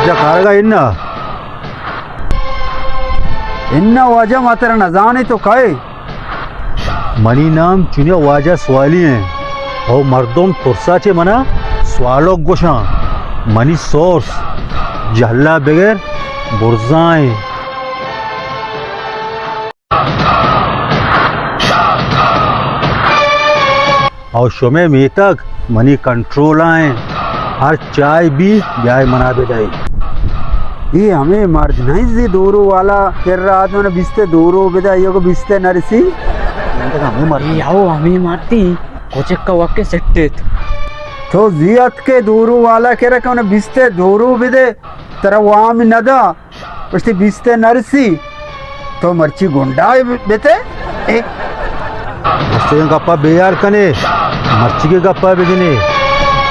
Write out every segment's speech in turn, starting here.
جا کارگا انا۔ انا واجہ، ما ترا نزانے، تو کئے؟ منی نام چونیا واجہ سوالی ایں۔ او مردم ترسا چہ منا سوالوک گوشاں۔ منی سورس جہلا بگر برزا ایں۔ او شمئے میتگ منی کنٹرول ءَ ایں۔ ہر چاہے بی، بیائے منا بدئے۔ اے ہمے مرد نہ انت زی دورو والا کرا آت، من بیستے دورو بدئے، ایوک بیستے نرسی۔ اے ہو ہمے مردی، کچک ءَ وکے سٹیت۔ تو زی اتکے دورو والا کرا کہ من بیستے دورو بدئے، ترا وام ندا۔ پشتی بیستے نرسی، تو مرچی گنڈا بیتے؟ اے؟ مستگیں گپا بیار کنے، مرچی کے گپا بجنے۔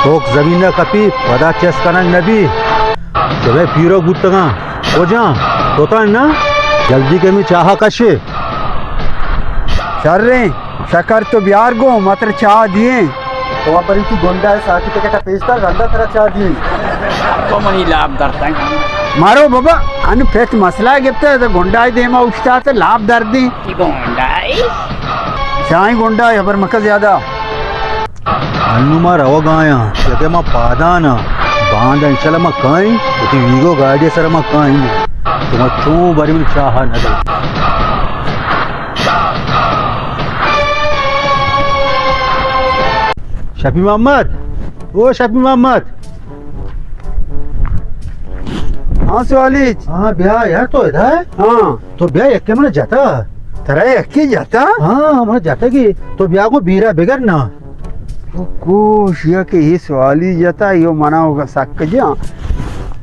توک زمین نہ کپی، پدا چست کنگ نبی۔ شمے پیرو بوتگاں، کجاں؟ تو تا نا؟ جلدی کے میں چاہا کشے۔ شریں، شکر تو بیار گوں، ما ترا چاہ دیئیں۔ تو پر تی گنڈا سرٹیفکیٹ پیش دار، رندا ترا چاہ دیئیں۔ تو منی لاپ درتگ۔ مارو بابا، ان پت مسئلہ گپتا، تو گنڈا دیما اوشتات، لاپ دردیں۔ گنڈا؟ شاہیں گنڈا، خبر مکہ زیادہ۔ انو ما روگ آیاں، چیاکہ ما پادان آں۔ باندا انشاءاللہ ما کائیں، وتی ویگو گاڑی سر ما کائیں۔ شما چون بری من چاہا نہ دے۔ شفیع محمد، او شفیع محمد۔ ہاں سوالی۔ ہاں بیا یار، تو ادا ہے؟ ہاں۔ تو بیا، یکے من جتا۔ ترا یکے جتا؟ ہاں، من جتا کہ تو بیا گوں بیرا بگر نا۔ تو کوش یا کہ یہ سوالی جتا، یو منا ہوگا سک جا۔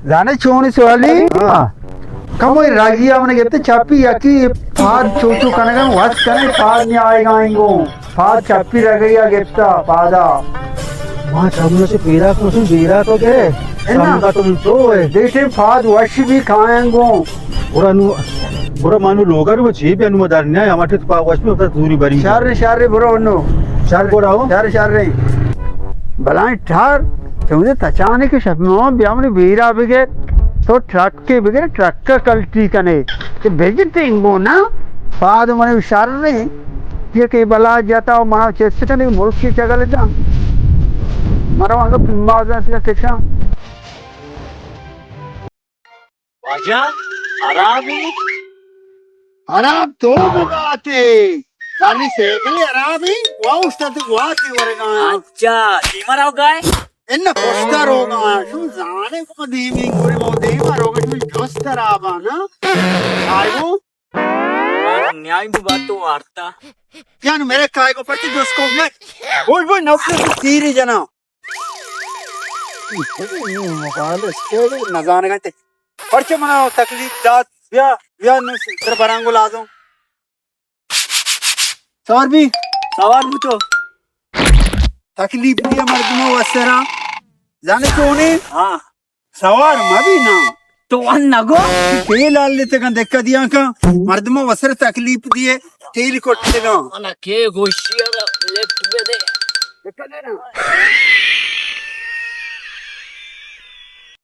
زانے چون سوالی؟ ہاں۔ کمو راگی آ من گپتے چاپی یکی پاد چو چو کنگا وس کنے پاد نی آئے گا انگو۔ پاد چپی رگئی ءَ گپتا، پادا۔ ما چمنو چہ پیرا کشن بیرا تو گرے۔ انا۔ سمگا تو من تو ہے۔ دیٹے پاد وش بی کائیں گوں۔ برا نو، برا مانو لوگا رو چی بی انو مدار نیا، ہمارے تو پا وش بی، اتنا دوری بری۔ شر، شر، برو انو۔ شر گوڑا ہو۔ شر، شر۔ بلائیں ٹھار، چمدے تچانے کہ شپ ما بیا منی بیرا بگر۔ تو ٹرک کہ بگر ٹرک ءَ کلٹی کنے کہ بجتیں گوں نا، پاد من شر رہے، یہ کہ بلا جتا و منا چست کنے ملک کی چگل دا۔ مرا انگا پیمازا سیا کشاں۔ واجہ، حرابی؟ حراب تو بگاتے۔ خالی سیکل حرابی، واہ استاد گواتے ورگا۔ اچھا، دیما رہو گائے؟ ان پشتا روگا، شو زانے کو دیمی گورے مو دیما روگا، شو جوست رابا نا۔ آئیو۔ نیائی بو باتو وارتا۔ یعنی میرے کائے کو پرچی دوست کو میں۔ بول بول نو تیری جنا۔ موبائل اسٹیڈ نزانگا تے۔ پرچے منا تکلیف دات۔ بیا، بیا نو سر برانگو لازم۔ سوار بی۔ سوار بو تو۔ تکلیف دیے مردمو وسرا۔ زانے چونے؟ ہاں۔ سوار مبی نا۔ تو ون نگو۔ تیل آل لیتے کن دکا دیا کن۔ مردمو وسر تکلیف دیے۔ تیل کٹتے کن۔ انا کے گوشی ادا لفٹ بے دے۔